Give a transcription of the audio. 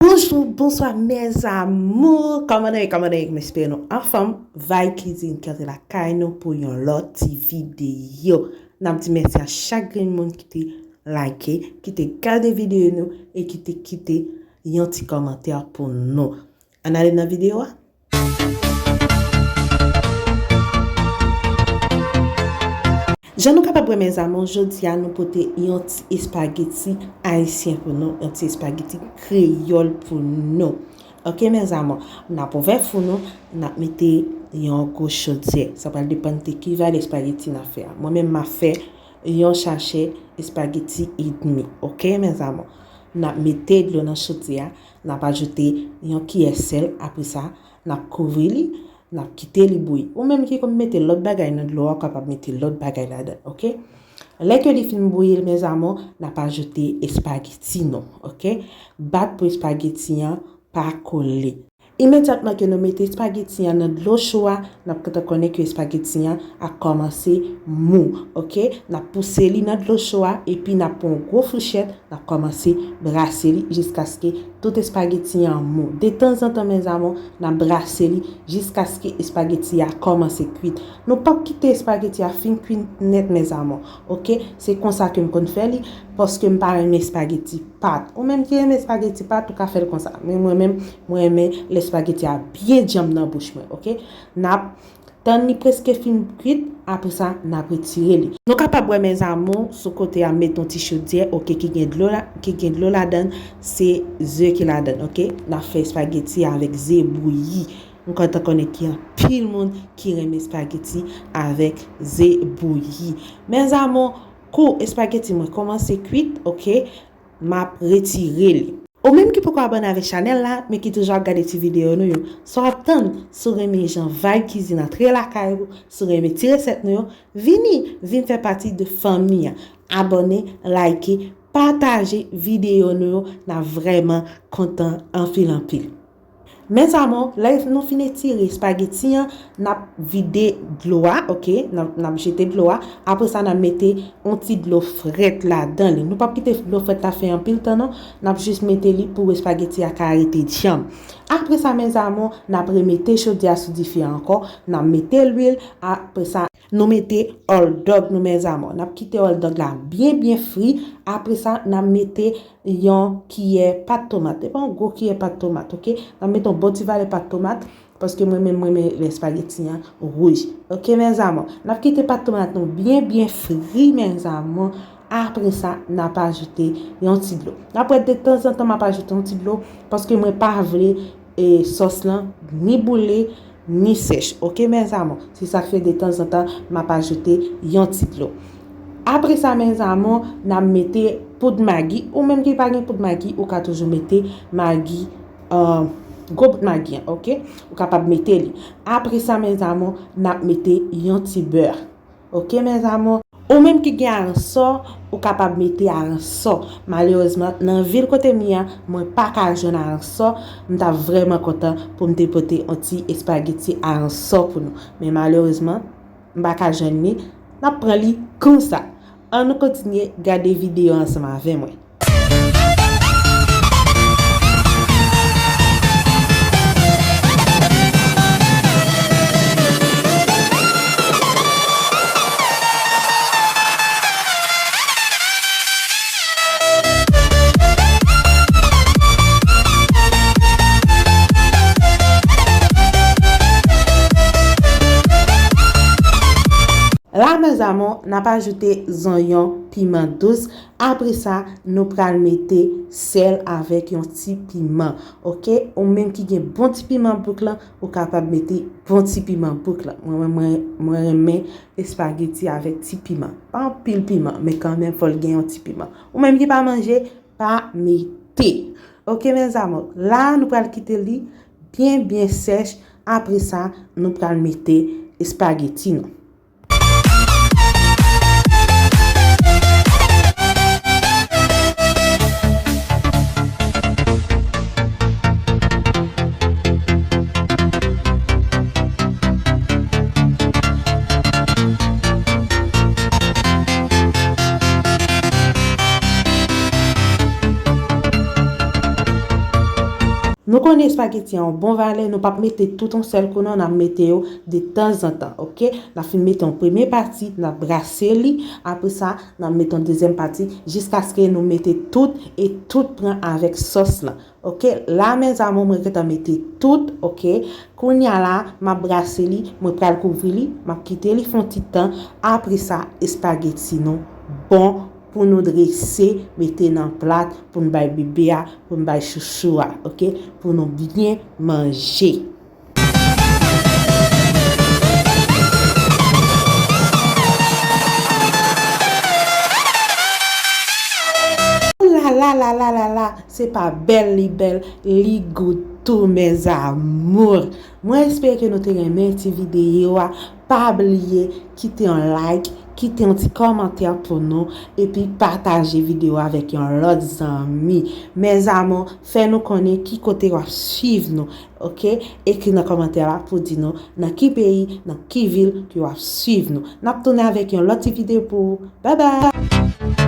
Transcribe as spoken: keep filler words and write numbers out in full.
Bonjou, bonswa, mes amours. Kòman nou ye, kòman nou ye? M espere nou anfòm. Vibe Cuisine ki antre lakay nou pou yon lòt ti videyo. N ap di mèsi a chak grenn moun ki te like, ki te gade videyo nou e ki te kite yon ti kòmantè pou nou. Ann ale nan videyo a. Jan nou kapab wè, mes amours, jodi a nou pote yon ti espageti ayisyen pou nou, yon ti espageti kreyòl pou nou. Ok, mes amours, n ap ouvè fou nou, n ap mete yon gwo chodyè. Sa pral depann de ki valè espageti n ap fè a. Mwen menm, m ap fè yon sachè espageti edmi. Ok, mes amours, n ap mete dlo nan chodyè a, n ap ajoute yon kiyè sèl. Apre sa, n ap kouvri li, n ap kite li bouyi. Ou menm ki konn mete lòt bagay nan dlo a, ou kapab mete lòt bagay ladan, ok? Lè ke li fin bouyi, mes amours, n ap ajoute espageti nou, ok? Bat pou espageti an pa kole. Imedyatman ke nou mete espageti an nan dlo cho a, n ap gentan konnen ke espageti an ap kòmanse mou, ok? N ap pouse li nan dlo cho a, epi n ap pran yon gwo fouchèt, n ap kòmanse brase li jiskaske tout espageti an mou. Detanzantan, mes amours, n ap brase li jiskaske espageti a kòmanse kwit. Nou p ap kite espageti a fin kwit nèt, mes amours, ok? Se konsa ke m konn fè li, paske m pa renmen espageti pat. Ou menm ki renmen espageti pat, ou ka fè l konsa. Men mwen menm, mwen renmen lè espageti a byen djanm nan bouch mwen, ok? N ap tann li prèske fin kwit, apre sa, n ap retire li. Nou kapab wè, mes amours, sou kote a, m met yon ti chodyè, ok, ki gen dlo la, ki gen dlo ladan, se ze ki ladan, ok? N ap fè espageti avèk ze bouyi. M kontan konnen gen anpil moun ki renmen espageti avèk ze bouyi. Mes amours, kou espageti mwen kòmanse kwit, ok, m ap retire li. Ou menm ki poko abòne avèk chanèl la, men ki toujou ap gade ti videyo nou yo, sa w ap tann? Si w renmen jan Vibe Cuisine antre lakay ou, si w renmen ti resèt nou yo, vini, vin fè pati de fanmi an. Abòne, like, pataje videyo nou yo, n ap vrèman kontan anpil, anpil. Mes amours, lè nou fin etire espageti an, n ap vide dlo a, ok? N ap, n ap jete dlo a. Apre sa, n ap mete yon ti dlo frèt ladan li. Nou p ap kite dlo frèt la fè anpil tan, non. N ap jis mete li pou espageti a ka rete djanm. Apre sa, mes amours, n ap remete chodyè a sou dife a ankò. N ap mete lwil. Apre sa, nou mete hòtdòg nou, mes amours. N ap kite hòtdòg la byen, byen fri. Apre sa, n ap mete yon kiyè pat tomat. Epa yon gwo kiyè pat tomat, ok? N ap mete yon bon ti valè pat tomat, paske mwen menm, mwen renmen lè espageti an wouj. Ok, mes amours? N ap kite pat tomat nou byen, byen fri, mes amours. Apre sa, n ap ajoute yon ti dlo. N ap wè detanzantan m ap ajoute yon ti dlo, paske mwen pa vle e sòs lan ni boule, ni sèch. Ok, mes amours? Se sa k fè detanzantan m ap ajoute yon ti dlo. Apre sa, mes amours, n ap mete poud magi. Ou menm ki pa gen poud magi, ou ka toujou mete magi, euh, gwo bout magi an, ok? Ou kapab mete li. Apre sa, mes amours, n ap mete yon ti bè. Ok, mes amours? Ou menm ki gen aransò, ou kapab mete aransò. Malerezman, nan vil kote m ye a, mwen pa ka jwenn aransò. M t ap vrèman kontan pou m te pote yon ti espageti aransò pou nou. Men malerezman, m pa ka jwenn li. N ap pran li konsa. An nou kontinye gade videyo ansanm avè mwen. La, mes amours, n ap ajoute zonyon, piman dous. Apre sa, nou pral mete sèl avèk yon ti piman. Ok? Ou menm ki gen bon ti piman bouk lan, ou kapab mete bon ti piman bouk lan. Mwen, mwen, mwen, mwen renmen espageti avèk ti piman. Pa anpil piman, men kanmenm fò l gen yon ti piman. Ou menm ki pa manje, pa mete. Ok, mes amours. La, nou pral kite li byen, byen sèch. Apre sa, nou pral mete espageti nou. Nou konnen espageti an yon bon valè, nou p ap mete tout yon sèl kou non, n ap mete yo de tanzantan, oke? N ap fin mete yon premye pati, n ap brase li, apre sa, n ap mete yon dezyèm pati, jiskaske nou mete tout e tout pran avèk sòs lan. Oke, la mes amours, mwen gentan mete tout, oke. Kounye a la, m ap brase li, mwen pral kouvri li, m ap kite li fè yon ti tan. Apre sa, espageti nou bon pou nou drese, mete nan plat, pou n bay bebe a, pou n bay chouchou a, oke? Pou nou byen manje. La la la la la la, se pa bèl li bèl, li gou tou, mes amours. Mwen espere ke nou te renmen ti videyo a. Pa bliye kite yon like, kite yon ti kòmantè pou nou, epi pataje videyo avèk yon lòt zanmi. Mes amours, fè nou konnen ki kote w ap swiv nou, oke? Ekri nan kòmantè la pou di nou nan ki peyi, nan ki vil ke w ap swiv nou. N ap tounen avèk yon lòt ti videyo pou ou. Bye bye!